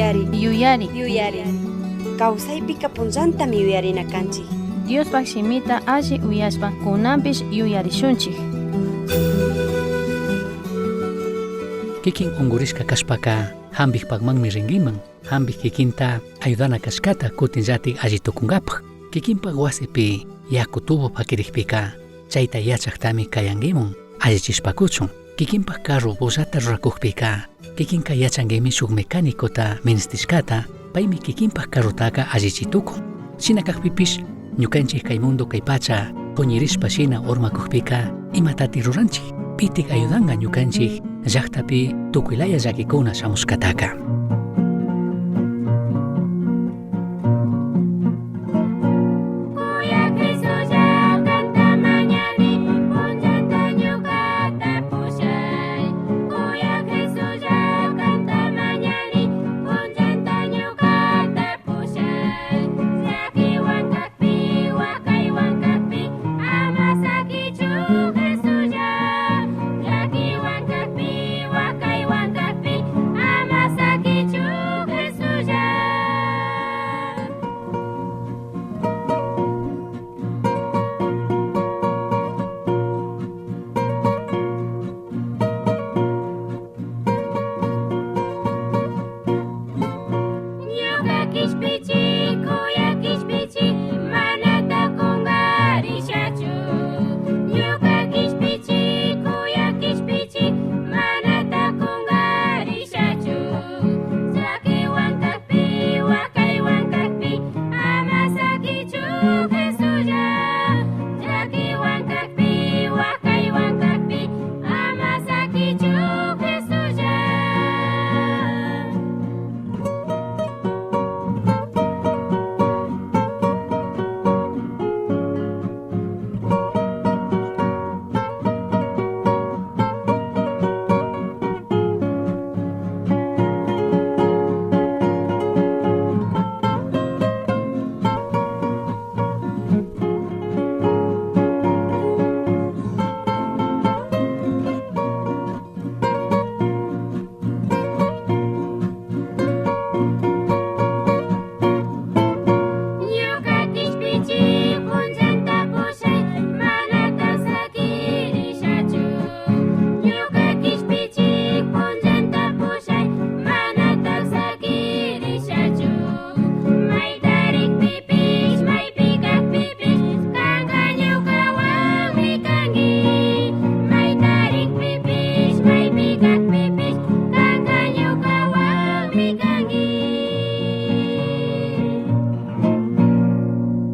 Yuyari. Yuyari. Yuyari. Kawsaypika punllantami yuyarina kanchik. Diospaj shimita alli uyashpa cunanpish yuyarishunchik. Kikin ungurishka kashpaka hambikpakmanmi rinkiman, hambik kikinta ayudana kashkata kutinllatik alli tukunkapak. Kikinpak wasipi yaku tubo pakirikpika chayta yachaktami kayankimun allichishpakuchun. Kikinpak carro bullata rurakukpika kikinka yachankimi shuk mecanicota ministishkata, paymi kikinpak carrotaka allichitukun. Shina kakpipish ñukanchik kay mundo kay pacha huñirishpa shina urmakukpika imatati ruranchik? Pitik ayudanka ñukanchik llaktapi tukuylaya llakikuna shamushkataka?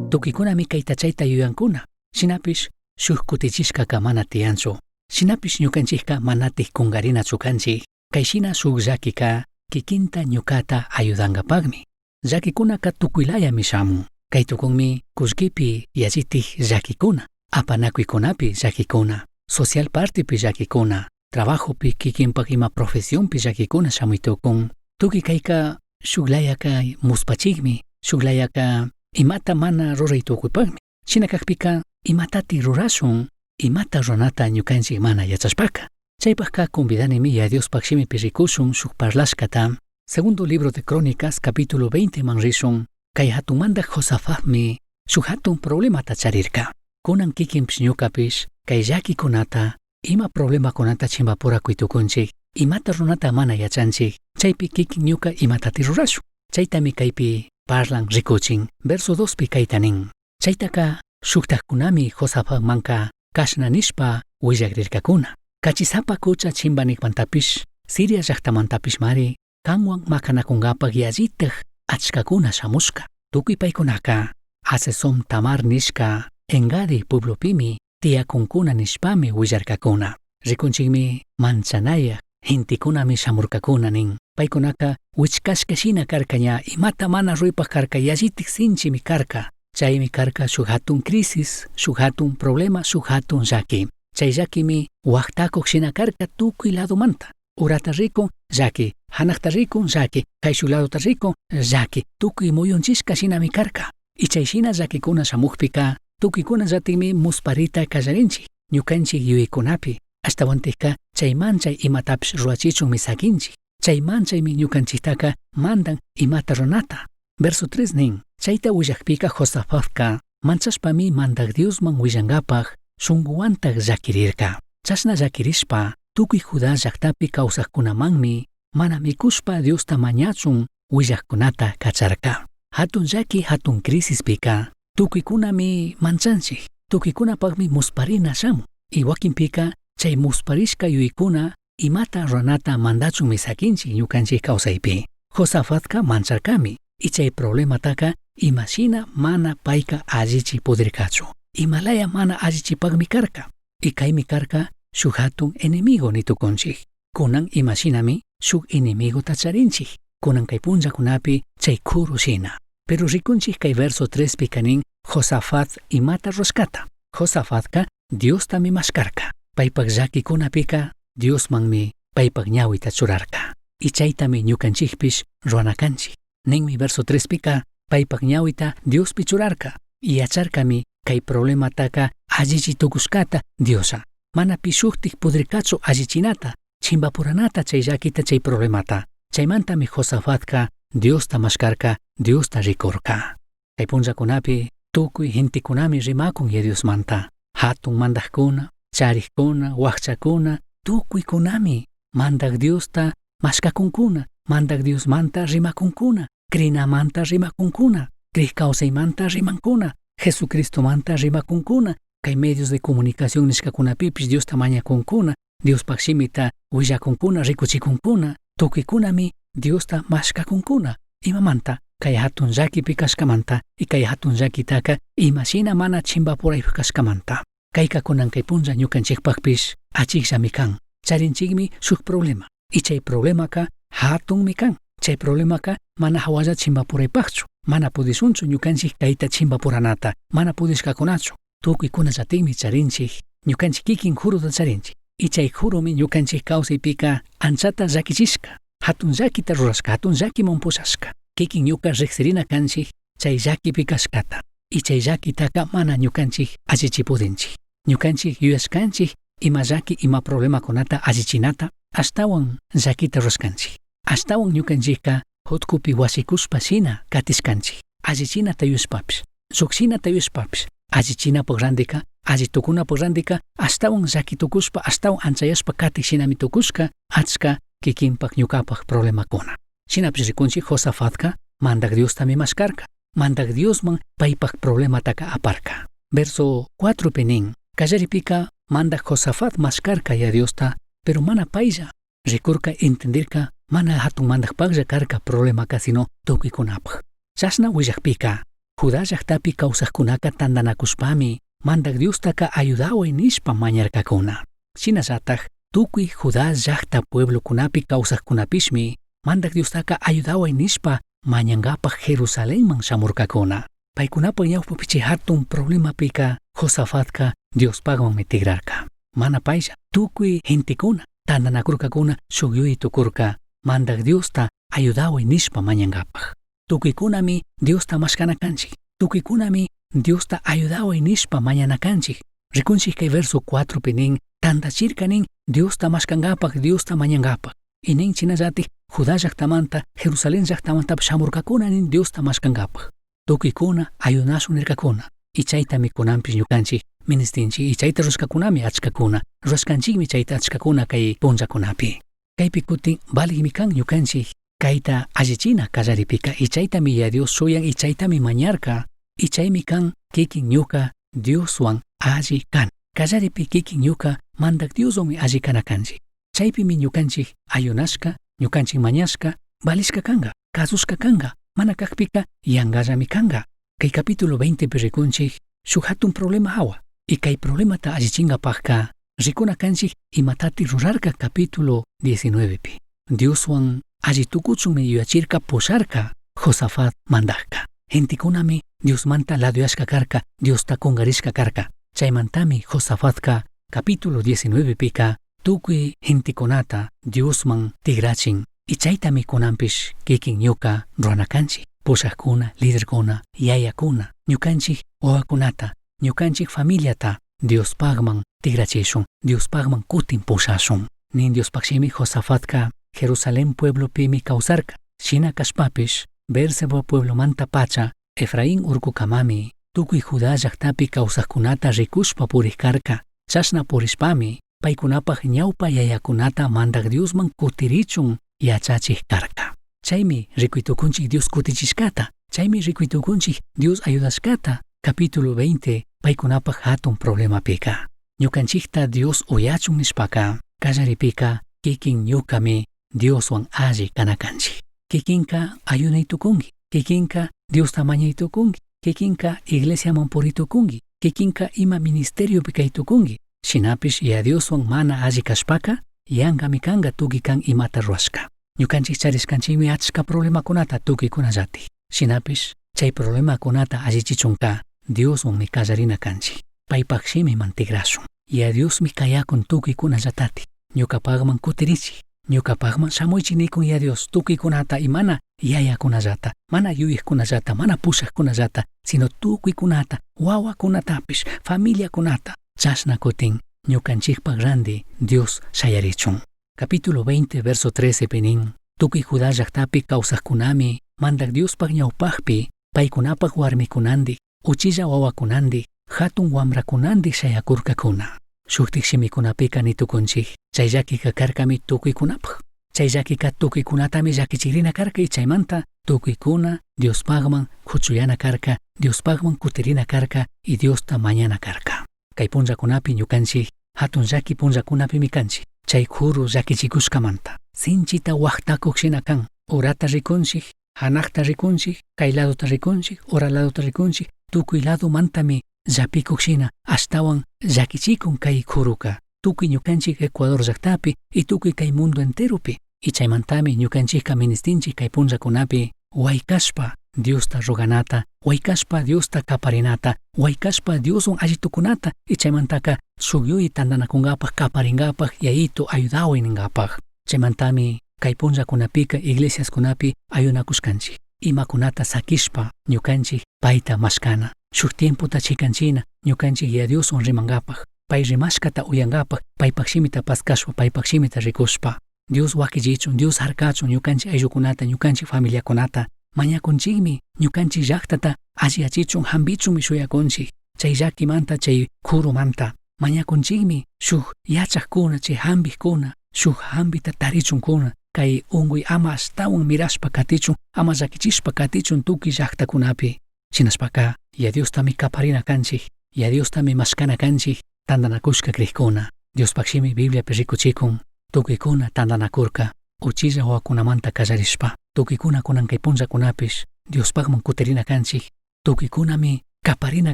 Tukuykunami kayta chayta yuyankuna, shinapish shuk kutichishkaka mana tiyanchu. Shinapish ñukanchikka manatik kungarinachu kanchik, kay shina shuk llakika kikinta ñukata ayudankapakmi. Llakikunaka tukuylayami shamun. Kay tukunmi kullkipi yallitik llakikuna, apanakuykunapi llakikuna, social partepi llakikuna, trabajopi kikinpak ima profesionpi llakikuna shamuy tukun. Tukuy kayka shuklayaka muspachikmi, shuklayaka imata mana ruray tukuypakmi. Shina kakpika imatati rurashun, imata ruranata ñukanchik mana yachashpaka. Chaypakka convidanimi Yaya Diospak shimipi rikushun shuk parlashkata. Segundo libro de Crónicas, capítulo 20 man rishun, kay hatunmandak Josafatmi shuk hatun problemata charirka. Kunan kikinpish ñukapish kay llakikunata, ima problemakunata chimpapurakuy tukunchik, imata runata mana yachanchik, chaypi kikin ñuka imatati rurashun. Chaytami kaypi parlan rikuchin. Verso 2 pi kayta nin. Chaytaka shuktakkunami Josafatmanka kashna nishpa willakrirkakuna. Kachisapa kucha chimbanikmantapish, Siria llaktamantapishmari kanwan makanakunkapak yallitak achkakuna shamushka. Tukuy paykunaka Hasesom Tamar nishka Engadi pueblopimi tiyakunkuna nishpami willarkakuna. Rikunchikmi manchanayak gentekunami shamurkakuna nin. Paykunaka wichkashka shina karka ña imata mana ruypak karka yallitik sinchimi karka. Chaymi karka shuk hatun crisis, shuk hatun problema, shuk hatun llaki. Chay llakimi waktakuk shina karka tukuy ladomanta. Urata rikun llaki, hanakta rikun llaki, kayshuk ladota rikun llaki, tukuy muyunchishka shinami karka. Y chay shina llakikuna shamukpika tukuykuna llatikmi musparita kallarinchik, ñukanchik yuyaykunapi, ashtawantikka chay manchay imatapish rurachichunmi sakinchik. Chai manchaimi ñucanchijtaca mandan imata ruranata. Verso 3 nin, Chaita huillajpica Josafatca manchashpami Mandaj Diosman huillangapaj shunguhuantaj llaquirirca. Chashna llaquirishpa tucui Judá llajtapi causajcunamanmi mana micushpa Diosta mañachun huillajcunata cacharca. Jatun llaqui jatun crisispica tucuicunami manchanchij, tucuicunapajmi musparina shamun. Y huaquinpica chai musparishca yuyaicuna imata ruranata mandachunmi saquinchij ñucanchij causaipi. Josafatca mancharcami y chai problemataca ima shina mana paica allichi pudircachu. Imalaya mana allichipajmi carca. Y caimi carca shuj jatun enemigo ni tucunchij. Cunan ima shinami shuj enemigota charinchij. Cunan cai punllacunapi chai curu shina. Pero ricunchij cai verso 3 pica nin Josafat imata rurashcata. Josafatca Diostami mashcarca. Paipaj llaquicunapica Diosmanmi paipaj ñahuita churarca. Y chaitami ñucanchijpish rurana canchij. Ninmi verso 3 pica paipaj ñahuita Diospi churarca. Y yacharcami cai problemataca allichi tucushcata Dioslla. Mana pi shujtij pudircachu allichinata, chimbapuranata chai llaquita chai problemata. Chaimantami Josafatca Diosta mashcarca, Diosta ricurca. Cai punllacunapi tucui gentecunami rimacun ya Diosmanta. Jatun mandajcuna, charijcuna, huajchacuna, tucuicunami Mandaj Diosta mashcacuncuna, Mandaj Diosmanta rimacuncuna, crinamanta rimacuncuna, crij causaimanta rimancuna, Jesucristomanta rimacuncuna, cai medios de comunicación nishcacunapipish Diosta mañacuncuna, Diospaj shimita huillacuncuna, ricuchicuncuna, tucuicunami Diosta mashcacuncuna. Imamanta? Cai jatun llaquipi cashcamanta y cai jatun llaquitaca ima shina mana chimbapuraipi cashcamanta. Caica cunan cai punlla ñucanchijpajpish achijllami can. Charinchijmi shuj problema. Y chai problemaca jatunmi can. Chai problemaca mana jahualla chimbapuraipajchu. Mana pudishunchu ñucanchij caita chimbapuranata. Mana pudishcacunachu. Tucuicunallatajmi charinchij. Ñucanchij kikin juruta charinchij. Y chai jurumi ñucanchij causaipica anchata llaquichishca. Jatun llaquita rurashca, jatun llaquiman pushashca. Kikin ñuca rijsirina canchij chai llaquipi cashcata. Y chai llaquitaca mana ñucanchij allichi pudinchij. Ñucanchij yuyashcanchij ima llaqui ima problemacunata allichinata ashtahuan llaquita rurashcanchij. Ashtahuan ñucanchijca jutcupi huasicushpa shina catishcanchij. Allichinata yuyashpapish, llujshinata yuyashpapish, allichinapaj randica, alli tucunapaj randica, ashtahuan llaqui tucushpa, ashtahuan anchayashpa catij shinami tucushca achca kikinpaj ñucapaj problemacuna. Shinapish ricunchij Josafatca Mandaj Diostami mashcarca. Mandaj Diosman paipaj problemataca aparca. Verso 4 pi nin, Callaripica Mandaj Josafat mashcarca ya Diosta, pero mana pailla. Ricurca, entendirca, mana jatun mandajpajlla carca problemaca sino tucuicunapaj. Chashna huillajpica, Judá llajtapi causajcunaca tandanacushpami Mandaj Diostaca ayudahuai nishpa mañarcacuna. Shinallataj tucui Judá llajta pueblocunapi causajcunapishmi Mandaj Diostaca ayudahuai nishpa mañangapaj Jerusalenman shamurcacuna. Paicunapaj ñaupajpi chay jatun problemapica Josafatca Diospajmanmi tigrarca. Mana pailla, tucui gentecuna tandanacurcacuna shuj yuyai tucurca Mandaj Diosta ayudahuai nishpa mañangapaj. Tucuicunami Diosta mashcana canchij. Tucuicunami Diosta ayudahuai nishpa mañana canchij. Ricunchij cai verso 4 pi nin, tandachirca nin Diosta mashcangapaj, Diosta mañangapaj. Y nin shinallataj Judá llajtamanta, Jerusalén llajtamantapish shamurcacuna nin Diosta mashcangapaj. Tucuicuna ayunashun nircacuna. Y chaitami cunanpish ñucanchij ministinchij. Y chaita rurashcacunami achcacuna. Rurashcanchijmi chaita achcacuna cai punllacunapi. Caipi cutin valijmi can ñucanchij caita allichina callaripica. Y chaitami Yaya Dios shuyan y chaitami mañarca. Y chaimi can kikin ñuca Dioshuan alli can. Callaripi kikin ñuca Mandaj Dioshuanmi alli cana canchij. Chaipimi ñucanchij ayunashca, ñucanchij mañashca, valishca canga, cazushca canga, mana cajpica yangallami canga. Cai capítulo 20 pi ricunchij shuj jatun problema jahua. Y cai problemata allichingapajca ricuna canchij imatati rurarca capítulo 19 pi. Dioshuan alli tucuchunmi yuyachirca pusharca Josafat mandajca. Gentecunami Diosmanta ladoyashca carca, Diosta cungarishca carca. Chaimantami Josafatca capítulo 19 pica tucui gentecunata Diosman tigrachin. Y chaitami cunanpish kikin ñuca rurana canchij. Pushajcuna, lidercuna, yayacuna, ñucanchij wawacunata, ñucanchij familiata Diospajman tigrachishun, Diospajman cutin pushashun. Nin Diospaj shimi Josafatca Jerusalén pueblopimi causarca. Shina cashpapish Beerseba pueblomantapacha Efraín urcucamami tucui Judá llajtapi causajcunata ricushpa purij carca. Chashna purishpami paicunapaj ñaupa yayacunata Mandaj Diosman cutirichun yachachij carca. Chaimi ricui tucunchij Dios cutichishcata, chaimi ricui tucunchij Dios ayudashcata. Capítulo 20 paicunapaj jatun problemapica. Ñucanchijta Dios uyachun nishpaca, callaripica quiquin ñucami Dioshuan alli cana canchij. Quiquinca ayunai tucungui, quiquinca Diosta mañai tucungui, quiquinca iglesiaman puri tucungui, quiquinca ima ministeriopi cai tucungui. Shinapish Yaya Dioshuan mana alli cashpaca, yangami canga tucui can imata rurashca. Ñucanchij charishcanchijmi achca problemacunata tucuicunallataj. Shinapish chai problemacunata allichichunca Dioshuanmi callarina canchij. Paipaj shimiman tigrashun. Yaya Diosmi cayacun tucuicunallatataj. Ñucapajman cutirichij. Ñucapajman shamuichij nicun Yaya Dios tucuicunata y mana yayacunallata, mana yuyajcunallata, mana pushajcunallata, sino tucuicunata, huahuacunatapish, familiacunata. Chashna cutin ñucanchijpaj randi Dios shayarichun. Capítulo 20, verso 13 pi nin, Tucui Judá llajtapi causajcunami Mandaj Diospaj ñaupajpi paicunapaj huarmicunandij, uchilla huahuacunandij, jatun huambracunandij shayacurcacuna. Shujtaj shimicunapica ni tucunchij, chai llaquica carcami tucuicunapaj. Chai llaquica tucuicunatami llaquichigrina carca y chaimanta tucuicuna Diospajman cuchuyana carca, Diospajman cutirina carca y Diosta mañana carca. Cai punllacunapi ñucanchij jatun llaqui punllacunapimi canchij. Chai juru llaquichicushcamanta. Sinchita huajtacuj shina can. Urata ricunchij, janajta ricunchij, cai ladota ricunchij, ura ladota ricunchij, tucui ladomantami llapicuj shina ashtahuan llaquichicun cai juruca. Tucui ñucanchij Ecuador llajtapi y tucui cai mundo enteropi. Y chaimantami ñucanchijca ministinchij cai punllacunapi huaicashpa Diosta roganata, huaicashpa Diosta caparinata, huaicashpa Dioshuan alli tucunata y chaimantaca shuj yuyai tandanacungapaj, caparingapaj, Yayito ayudahuai ningapaj. Chaimantami cai punllacunapica iglesiascunapi ayunacushcanchij. Imacunata saquishpa ñucanchij paita mashcana. Shuj tiempota chicanchina ñucanchij Yaya Dioshuan rimangapaj, pai rimashcata uyangapaj, paipaj shimita pascashpa, paipaj shimita ricushpa. Dios huaquichichun, Dios jarcachun ñucanchij ayllucunata, ñucanchij familiacunata. Mañacunchijmi ñucanchij llajtata alliyachichun, jambichunmi shuyacunchij. Chai llaquimanta, chai jurumanta. Mañacunchijmi shuj yachajcuna, chai jambijcuna, shuj jambita tarichuncuna. Cai ungüi ama ashtahuan mirashpa catichun, ama llaquichishpa catichun tucui llajtacunapi. Shinashpaca, Yaya Diostami caparina canchij, Yaya Diostami mashcana canchij, tandanacushca crijcuna. Diospaj shimi Bibliapi ricuchicun, tucuicuna tandanacurca, uchilla huahuacunamanta callarishpa. Tucuicuna cunan cai punllacunapish Diospajman cutirina canchij, tucuicunami caparina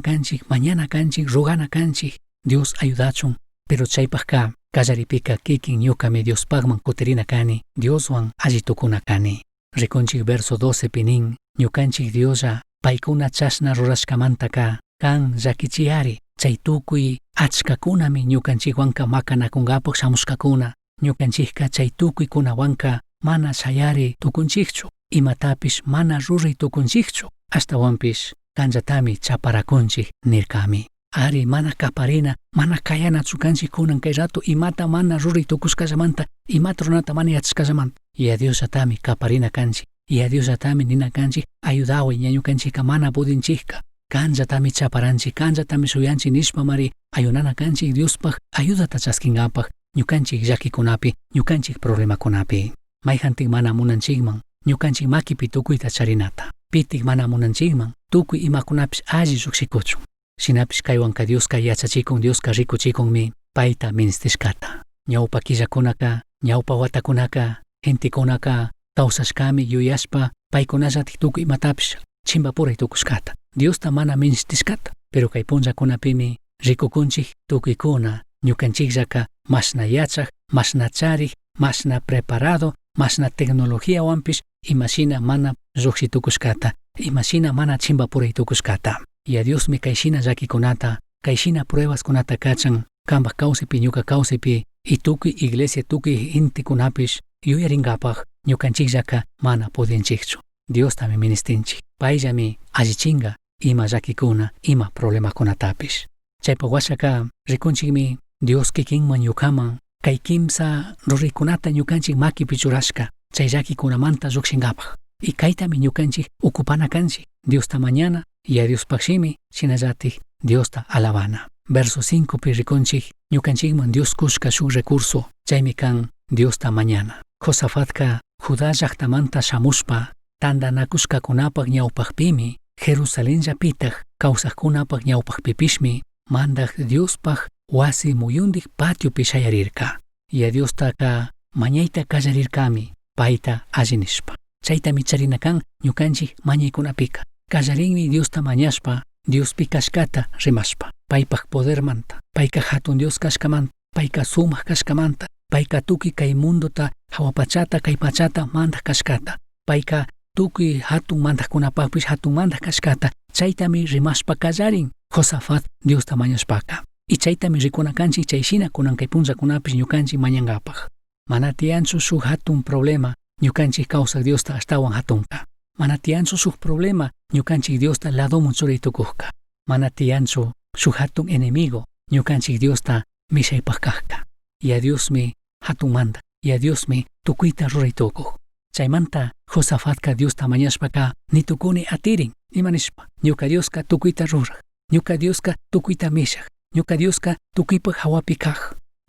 canchij, mañana canchij, rogana canchij, Dios ayudachun. Pero chaipajca callaripica quiquin ñucami Diospajman cutirina cani, Dioshuan alli tucuna cani. Ricunchij verso 12 pi nin, ñucanchij Dioslla paicuna chashna rurashcamantaca can llaquichiyari, chai tucui achcacunami ñucanchijhuanca macanacungapaj shamushcacuna. Ñucanchijca chai tucuicunahuanca mana shayari tucunchijchu, imatapish mana rurai tucunchijchu, ashtahuanpish canllatami chaparacunchij nircami. Ari, mana caparina, mana cayanachu canchij cunan cai rato imata mana rurai tucushcallamanta, imata ruranata mana yachashcallamanta. Yaya Diosllatami caparina canchij, Yaya Diosllatami nina canchij, ayudahuai ña ñucanchijca mana pudinchijca, canllatami chaparanchij, canllatami shuyanchij nishpamari ayunana canchij Diospaj ayudata chasquingapaj ñucanchij llaquicunapi, ñucanchij problemacunapi. Maijantic mana munanchijman ñucanchij maquipi tucuita charinata. Pitic mana munanchijman tucui imacunapish alli llujshicuchun. Shinapish caihuanca Diosca yachachicun, Diosca ricuchicunmi paita ministishcata. Ñaupa quillacunaca, ñaupa huatacunaca, gentecunaca causashcami yuyashpa paicunallataj tucui imatapish chimbapurai tucushcata, Diosta mana minishtishcata. Pero cai punllacunapimi ricucunchij tucuicuna ñucanchijllaca mashna yachaj, mashna charij, mashna preparado, mashna tecnologiahuanpish imashina mana llujshi tucushcata, imashina mana chimbapurai tucushcata. Yaya Diosmi cai shina llaquicunata, cai shina pruebascunata cachan, cambaj causaipi, ñuca causaipi y tucui iglesia, tucui gentecunapish yuyaringapaj ñucanchijllaca mana pudinchijchu. Diostami ministinchij. Paillami allichinga ima llaquicuna, ima problemacunatapish. Chaipa huashaca ricunchijmi Dios quiquinman ñucaman. Cai quimsa ruraicunata ñucanchij maquipi churashca chai llaquicunamanta llujshingapaj. Y caitami ñucanchij ocupana canchij. Diosta mañana Yaya Diospaj shimi, shinallataj Diosta alabana. Verso 5pi ricunchij ñucanchijman Dios cushca shuj recurso, chaimi can Diosta mañana. Josafatca Judá llajtamanta shamushpa tandanacushcacunapaj ñaupajpimi, Jerusalenllapitaj causajcunapaj ñaupajpipishmi Mandaj Diospaj huasi muyundij patiopi shayarirca. Yaya Diostaca mañaita callarircami, paita alli nishpa. Chaitami charina can ñucanchij mañaicunapica. Callarinmi Diosta mañashpa, Dios pi cashcata rimashpa, paipaj podermanta, paica jatun Dios cashcamanta, paica sumaj cashcamanta, paica tucui cai mundota, jahua pachata, cai pachata mandaj cashcata, paica tucui jatun mandajcunapajpish jatun mandaj cashcata, chaitami rimashpa callarin Josafat Diosta mañashpaca. Y chaitami ricuna canchij chai shina cunan cai punllacunapish ñucanchij mañangapaj. Mana tiyanchu shuj jatun problema ñucanchij causaj Diosta ashtahuan jatunca. Mana tiyanchu shuj problema ñucanchij Diosta ladoman churai tucujca. Mana tiyanchu shuj jatun enemigo ñucanchij Diosta mishaipaj cajca. Yaya Diosmi jatun mandaj, Yaya Diosmi tucuita rurai tucuj. Chaimanta Josafatca Diosta mañashpaca ni tucuni atirin. Ima nishpa? Ñuca Diosca tucuita ruraj, ñuca Diosca tucuita mishaj, ñuca Diosca tucuipaj jahuapi caj.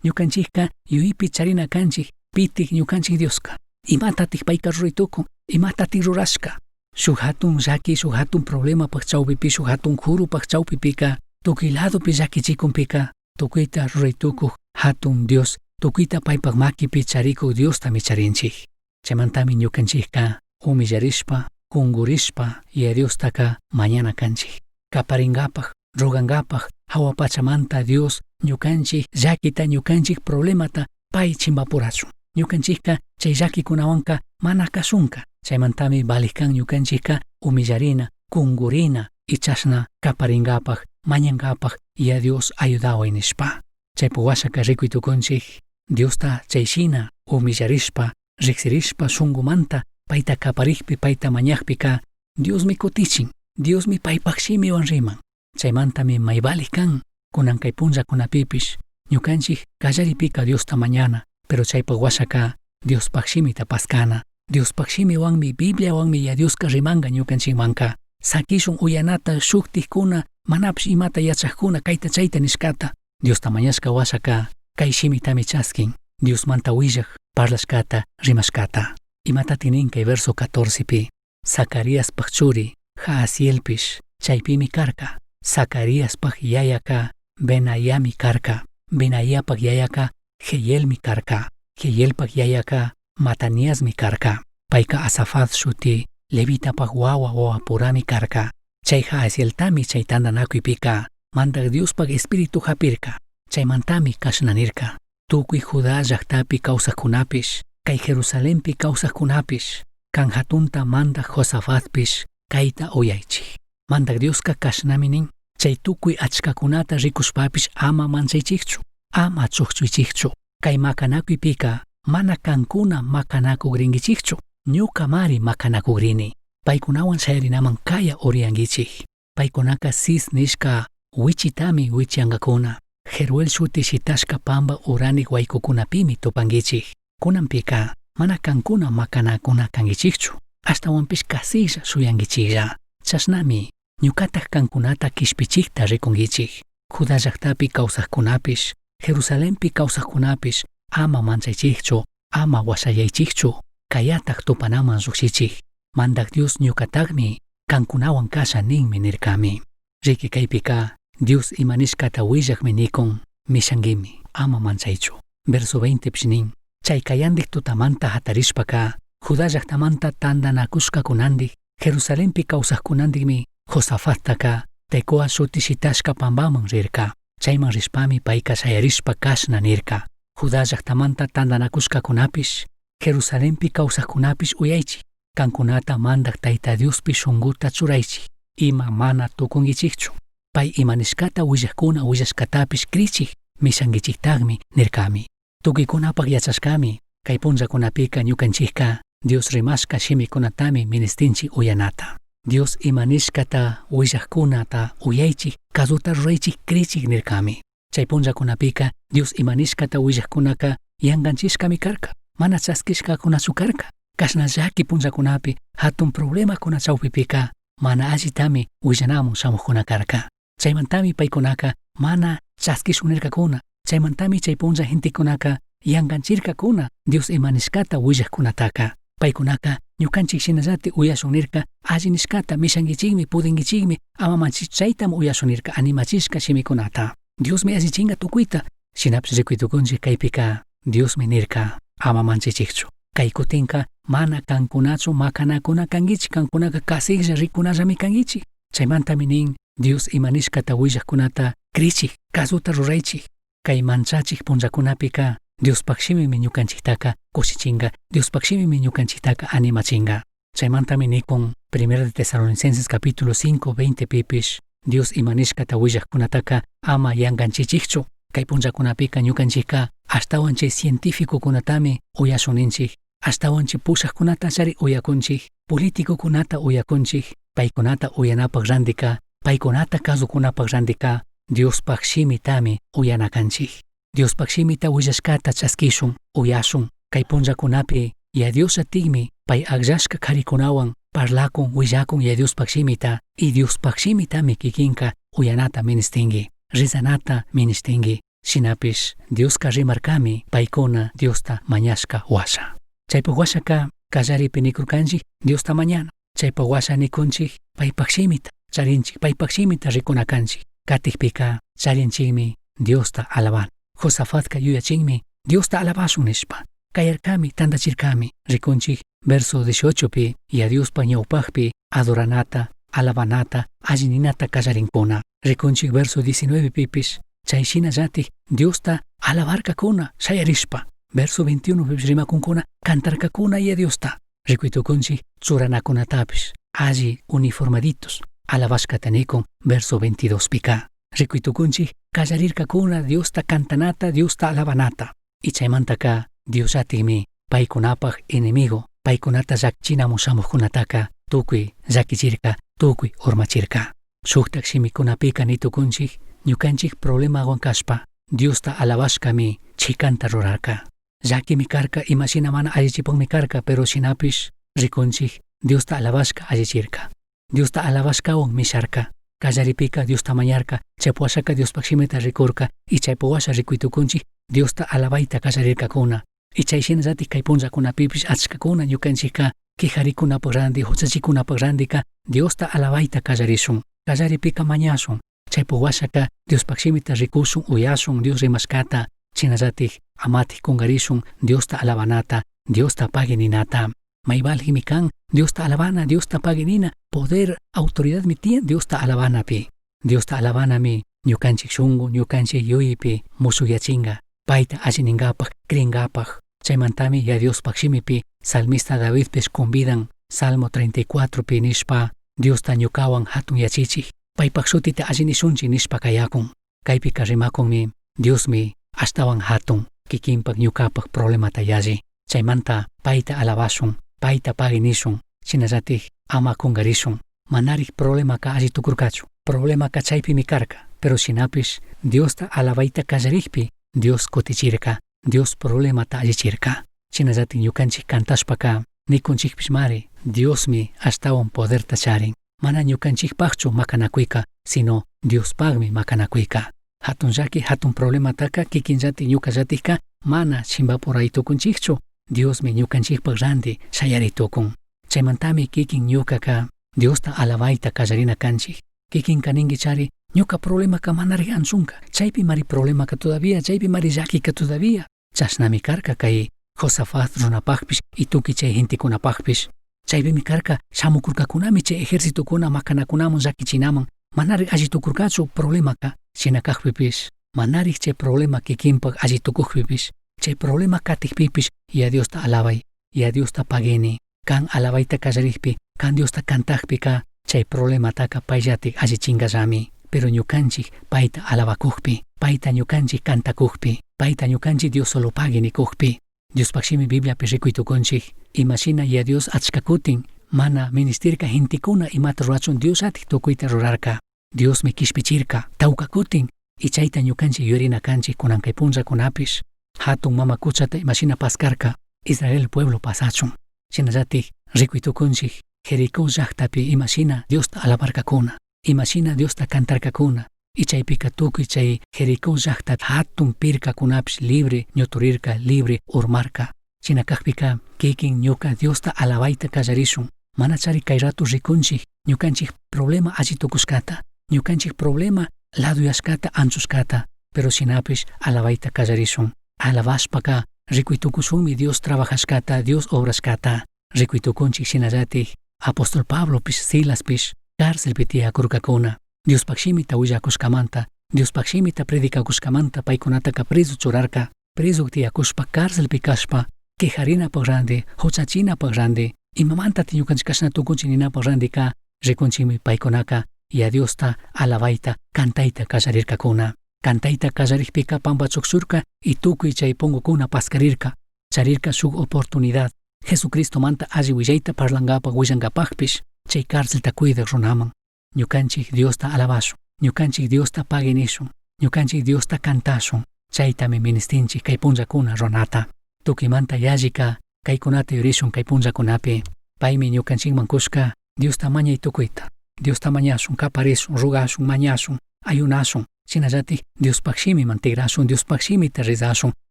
Ñucanchijca yuyaipi charina canchij pitij ñucanchij Diosca. Imatataj paica rurai tucun? Imatataj rurashca? Shuj jatun llaqui, shuj jatun problemapaj chaupipi, shuj jatun jurupaj chaupipica, tucui ladopi llaquichicunpica, tucuita rurai tucuj jatun Dios, tucuita paipaj maquipi charicuj Diostami charinchij. Chaimantami ñucanchijca humillarishpa, cungurishpa Yaya Diostaca mañana canchij. Caparingapaj, rogangapaj, jahua pachamanta Dios ñucanchij llaquita, ñucanchij problemata pai chimbapurachun. Ñucanchijca chai llaquicunahuanca mana cashunca. Chaimantami valij can ñucanchijca humillarina, cungurina y chashna caparingapaj, mañangapaj Yaya Dios ayudahuai nishpa. Chaipi huashaca ricui tucunchij, Diosta chai shina humillarishpa, rijsirishpa shungumanta paita caparijpi, paita mañajpica Diosmi cutichin, Diosmi paipaj shimihuan riman. Chaimantami mai valij can, cunan cai punllacunapipish ñucanchij callaripica Diosta mañana, pero chaipaj huashaca Diospaj shimita pascana. Diospaj shimihuanmi, Bibliahuanmi Yaya Diosca rimanga ñucanchijmanca. Saquishun uyanata shujtijcuna, manapish imata yachajcuna caita chaita nishcata. Diosta mañashca huashaca cai shimitami chasquin, Diosmanta huillaj parlashcata rimashcata. Imatataj nin cai verso 14pi? Zacariaspaj churi Jahazielpish chaipimi carca. Zacariaspaj yayaca Benaiami carca. Benaiapaj yayaca Jeielmi carca. Jeielpaj yayaca Mataniasmi carca. Paica Asafat shuti levitapaj huahua huahuapurami carca. Chai Jahazieltami chai tandanacuipica Mandaj Diospaj Espíritu japirca. Chaimantami cashna nirca: Tucui Judá llajtapi causajcunapish, cai Jerusalenpi causajcunapish, can jatunta mandaj Josafatpish caita uyaichij. Mandaj Diosca cashnami nin: Chai tucui achcacunata ricushpapish ama manchaichijchu, ama chujchuichijchu. Cai macanacuipica mana cancuna macanacugringuichijchu, ñucamari macanacugrini. Paicunahuan shayarinaman caya uriyanguichij. Paicunaca Sis nishca huichitami huichiangacuna. Jeruel shuti shitashca pamba urani huaicucunapimi tupanguichij. Cunanpica mana cancuna macanacuna canguichijchu, ashtahuanpish casilla shuyanguichijlla. Chashnami ñucataj cancunata quishpichijta ricunguichij. Judá llajtapi causajcunapish, Jerusalenpi causajcunapish ama manchaichijchu, ama huashayaichijchu, cayataj tupanaman llujshichij. Mandaj Dios ñucatajmi cancunahuan casha ninmi nircami. Riqui caipica Dios ima nishcata huillajmi nicun, mishanguimi, ama manchaichu. Verso 20pish nin, Chai cayandij tutamanta jatarishpaca, Judá llajtamanta tandanacushcacunandij, Jerusalenpi causajcunandijmi Josafattaca Tecoa shuti shitashca pambaman rirca. Chaiman rishpami paica shayarishpa cashna nirca, Judá llajtamanta tandanacushcacunapish, Jerusalenpi causajcunapish uyaichij. Cancunata Mandaj Taita Diospi shunguta churaichij, ima mana tucunguichijchu. Pai ima nishcata huillajcuna huillashcatapish crichij, mishanguichijtajmi nircami. Tucuicunapaj yachashcami, cai punllacunapica ñucanchijca Dios rimashca shimicunatami ministinchij uyanata. Dios ima nishcata huillajcunata uyaichij, cazuta ruraichij, crichij nircami. Chai punllacunapica Dios ima nishcata huillajcunaca Yanganchishcami carca, mana chasquishcacunachu carca. Cashna llaqui punllacunapi jatun problemacuna chaupipica mana allitami huillanamun shamujcuna carca. Chaimantami paicunaca mana chasquishun nircacuna. Chaimantami chai punlla gentecunaca yanganchircacuna Dios ima nishcata huillajcunataca. Paicunaca ñucanchij shinallati uyashun nirca, alli nishcata mishanguichijmi, pudinguichijmi, ama manchichu chaitami uyashun nirca animachishca shimicunata. Diosmi allichinga tucuita. Shinapish ricui tucunchij caipica Diosmi nirca, ama manchichijchu. Cai cutinca mana cancunachu macanacuna canguichij, cancunaca casijlla ricunallami canguichij. Chaimantami nin, Dios ima nishcata huillajcunata crichij, cazuta ruraichij. Cai manchachij punllacunapica Diospaj shimimi ñucanchijtaca cushichinga, Diospaj shimimi ñucanchijtaca animachinga. Chaimantami nicun, Primera de Tesalonicenses capítulo 5, 20 pipish, Dios ima nishcata huillajcunataca ama yanganchichijchu. Cai punllacunapica ñucanchijca ashtahuan chay cientificocunatami uyashun ninchij, ashtahuan chay pushajcunata chari uyacunchij, politicocunata uyacunchij, paicunata uyanapaj randica, paicunata cazucunapaj randica, Diospaj shimitami uyana canchij. Diospaj shimita huillashcata chasquishun, uyashun. Cai punllacunapi ya Dios llatikmi pai agllashca caricunahuan parlacun, huillacun ya Diospaj shimita, y Diospaj shimitami kikinka uyanata ministingui, rezanata ministingui. Shinapish Diosca rimarcami paicuna Diosta mañashca huasha. Chaypaj huashaca callaripi nicurcanchij Diosta mañana. Chaypaj huasha nicunchij paipaj shimita charinchij, paipaj shimita ricuna canchij. Catijpica charinchijmi Diosta alabana. Josafatca yuyachinmi Diosta alabashun nishpa. Cayarcami, tandachircami. Ricunchij verso 18 pi ya Diospa ñawpajpi adoranata, alabanata, allininata callarincuna. Ricunchij verso 19 pipish chay shinallatik Diosta alabarcacuna shayarishpa. Verso 21 pipish rimacuncuna cantarcacuna ya Diosta. Ricuitucunchij churanakunatapish alli uniformaditos alabashcata nikun verso 22 pika. Ricuitucunchij callarircacuna Diosta cantanata, Diosta alabanata. Y chaymantaka Diosllatikmi paykunapaj enemigo, paykunata llakichinamun shamujkunataka tukuy llakichirka, tukuy urmachirka. Shuktak shimikunapika nitukunchik ñukanchik problemawan kashpa Diosta alabashkami chikanta rurarka. Llakimi karka, imashina mana allichipunmi karka, pero shinapish rikunchik Diosta alabashka allichirka. Diosta alabashkawan misharka. Kallaripika Diosta mañarka, chaypawashaka Diospaj shimita rikurka, y chaypawasha rikuytukunchik Diosta alabayta kallarirkakuna. Y chay shinallatik kay punllakunapipish achkakuna ñukanchikka quejarikunapaj ranti, huchachikunapaj rantika Diosta alabayta kallarishun. Kallaripika mañashun. Chaypawashaka Diospaj shimita rikushun, uyashun, Dios rimashkata, shinallatik amatik kungarishun Diosta alabanata, Diosta pagui ninata. Mayvaljimi kan Diosta alabana, Diosta pagui nina, poder, autoridadmi tiyan Diosta alabanapi. Diosta alabanami ñukanchik shunku, ñukanchik yuyaypi mushuyachinga, payta alliningapaj, cringapaj. Chaymantami ya Diospaj shimipi salmista Davidpish convidan Salmo 34 pi nishpa Diosta ñukawan hatun yachichik, paypaj shutita allinishunchik nishpa kayakun. Kaypika rimakunmi Diosmi ashtawan hatun, kikinpak ñukapak problemata yalli. Chaymanta payta alabashun, payta pagui nishun, shinallatik ama kungarishun. Manarik problemaka alli tukurkachu, problemaka chaypimi karka, pero shinapish Diosta alabayta kallarikpi Dios kutichirka, Dios problemata allichirka. Shinallatik ñukanchik cantashpaka nikunchikpishmari Diosmi ashtawan poderta charin. Mana ñukanchikpaqchu makanakuyka, sino Diospaqmi makanakuyka. Hatun llaki, hatun problemataka kikinllatik ñukallatikka mana chimbapuray tukunchikchu, Diosmi ñukanchikpaq ranti shayari tukun. Chaymantami kikin ñukaka Diosta alabayta kallarina kanchik. Kikinka ninki chari ñuka problemaka manarik anchunka, chaypi mari problemaka todavía, chaypi mari llakika todavía. Chashnami karka kay Josafat runapaqpish y tukuy chay gentekunapaqpish. Chaypimi karka shamukurkakunami chay ejercitokuna makanakunaman llakichinaman, manarik alli tukurkachu problemaka, shina kakpipish, manarik chay problema kikinpak alli tukukpipish, chay problema katikpipish ya Diosta alabay, ya Diosta paguini. Kan alabayta kallarikpi, kan Diosta kantakpika, chay problemataka payllatik allichinkallami. Pero ñukanchik payta alabakukpi, payta ñukanchik kantakukpi, payta ñukanchik Dios solo pagui nikukpi. Diospaj shimi Bibliapi rikuy tukunchik, imashina ya Dios achka kutin, mana ministirka gentekuna imata rurachun Dios atik tukuyta rurarka. Diosmi kishpichirka, tawka kutin, y chayta ñukanchik yuyarina kanchik kunan kay punllakunapish. Hatun mama kuchata imashina paskarka Israel pueblo pasachun. Shinallatik rikuy tukunchik Jericó llaqtapi imashina Diosta alabarkakuna, imashina Diosta cantarkakuna. Y chaypika tukuy chay Jericó llaqta hatun pirkakunapish libre ñuturirka, libre urmarka. Shina kakpika kikin ñuka Diosta alabayta kallarishun. Mana chari kay rato rikunchik ñukanchik problema alli tukushkata, ñukanchik problema laduyashkata anchushkata, pero shinapish alabayta kallarishun. Alabashpaka rikuy tukushunmi Dios trabajashkata, Dios obrashkata. Rikuy tukunchik shinallatik apóstol Pablopish Silaspish cárcelpi tiyakurkakuna. Diospaq shimita willakushkamanta, Diospaq shimita predicakushkamanta paykunataka preso churarka. Preso tiyakushpa cárcelpi kashpa quejarinapaq ranti, huchachinapaq ranti, imamantati ñukanchik kashna tukunchik ninapaq rantika rikunchikmi paykunaka Yaya Diosta alabayta, cantayta kallarirkakuna. Cantayta kallarikpika pampa chukshurka y tukuy chay punkukuna paskarirka. Charirka shuk oportunidad. Jesucristomanta alli willayta parlankapaq willankapaqpish chay cárcelta cuidak runaman. Ñukanchik Diosta alabashun, ñukanchik Diosta pagui nishun, ñukanchik Diosta cantashun. Chaytami ministinchik kay punllakuna runata. Tukuymanta yallika kaykunata yurishun kay punllakunapi. Paymi ñukanchikman kushka Diosta mañay tukuyta. Diosta mañashun, kaparishun, rugashun, mañashun, ayunashun. Shinallatik Diospaq shimiman tigrashun, Diospaq shimita rezashun,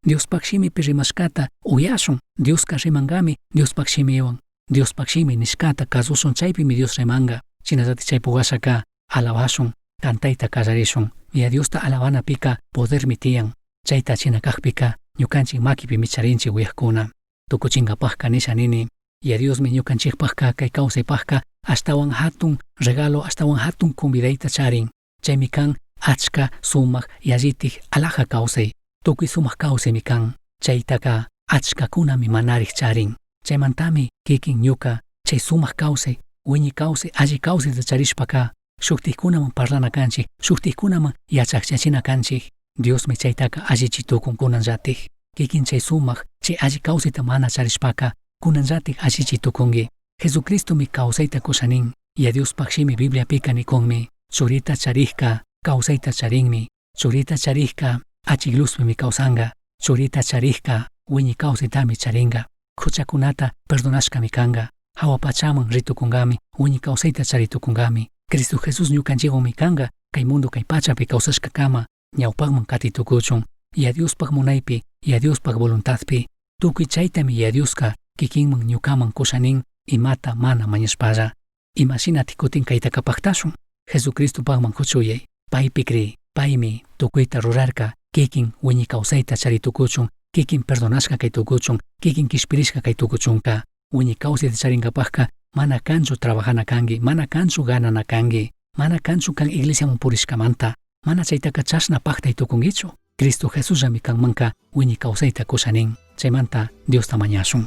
Diospaq shimipi rimashkata uyashun, Dioska rimankami Diospaq shimiwan. Diospaq shimi nishkata kasushun, chaypimi Dios rimanka. Shinallatik chaypuk washaka alabashun, cantayta kallarishun. Yaya Diosta alabanapika podermi tiyan. Chayta shina kakpika ñukanchik makipimi charinchik uyakuna. Tukuchinkapakka nisha nini, Yaya Diosmi ñukanchikpakka kay kawsaypakka ashtawan hatun regalo, ashtawan hatun convidayta charin. Chaymi kan achka sumak yallitik alaja kawsay. Tukuy sumak kawsaymi kan. Chaytaka achkakunami manarik charin. Chaymantami kikin ñuka chay sumak kawsay, wiñay kawsay, alli kawsayta charishpaka shuktikkunaman parlana kanchik, shuktikkunaman yachachachina kanchik. Diosmi chaytaka allichi tukun kunanllatik. Kikin chay sumak, chay alli kawsayta mana charishpaka kunanllatik allichi tukunki. Jesucristomi kawsayta kusha nin. Yaya Diospaq shimi Bibliapika nikunmi. Churita charikka kawsayta charinmi. Churita charikka achik luzpimi kawsanka. Churita charikka wiñay kawsaytami charinka. Huchakunata perdonashkami kanka. Hawa pachaman ritukunkami, wiñay kawsayta charitukunkami. Cristo Jesús ñukanchikwanmi kanka, kay mundo kay pachapi kawsashkakama ñawpaqman katitukuchun. Yaya Diospaq munaypi, Yaya Diospaq voluntadpi. Tukuy chaytami Yaya Dioska kikinman ñukaman kusha nin imata mana mañashpalla. Imashinati kutin kaytaka paktashun. Jesucristopaqman kuchuyay, paypi cree, paymi tukuyta rurarka, kikin wiñay kawsayta charitukuchun, kikin perdonashka kay tukuchun, kikin kishpirishka kay tukuchunka. Wiñay kawsayta charinkapaqka mana kanchu trabajana kanki, mana kanchu ganana kanki, mana kanchu kan iglesiaman purishkamanta, mana chaytaka chashna paktay tukunkichu. Cristo Jesusllami kanmanka wiñay kawsayta kusha nin. Chaymanta Diosta mañashun.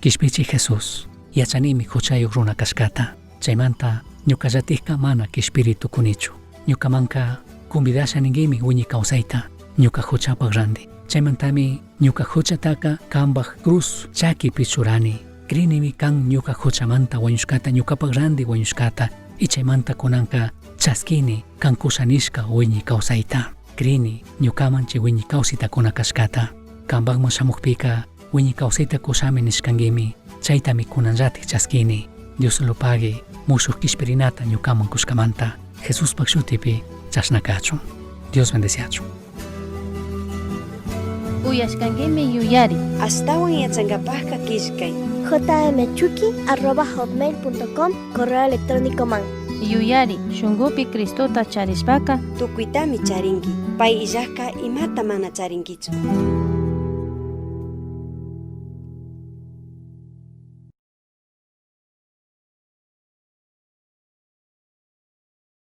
Kishpichi Jesús, yachanimi huchayuq runa kashkata. Chaymanta ñukallatikka mana kishpiri tukunichu. Ñukamanka convidasha ninkimi wiñay kawsayta ñuka huchapaq ranti. Chaymantami ñuka huchataka kanpaq cruz chakipi churani. Crinimi kan ñuka huchamanta wañushkata, ñukapak ranti wañushkata. Y chaymanta kunanka chaskini kan kusha nishka wiñay kawsayta. Crini ñukaman chay wiñay kawsayta kuna kashkata. Kanpaqman shamukpika wiñay kawsayta kushami nishkankimi. Chaytami kunanllatik chaskini. Dios lo pague mushuq kishpirinata ñukaman kushkamanta. Jesuspaq shutipi chashna kachun. Dios bendeciachun. Uyashkankimi yuyari. Ashtawan yachankapajka killkay. jmchuki@hotmail.com correo electrónico man. Yuyari shunkupi Cristota charishpaka Tukuytami charinki. Pay illajka imata mana charinkichu.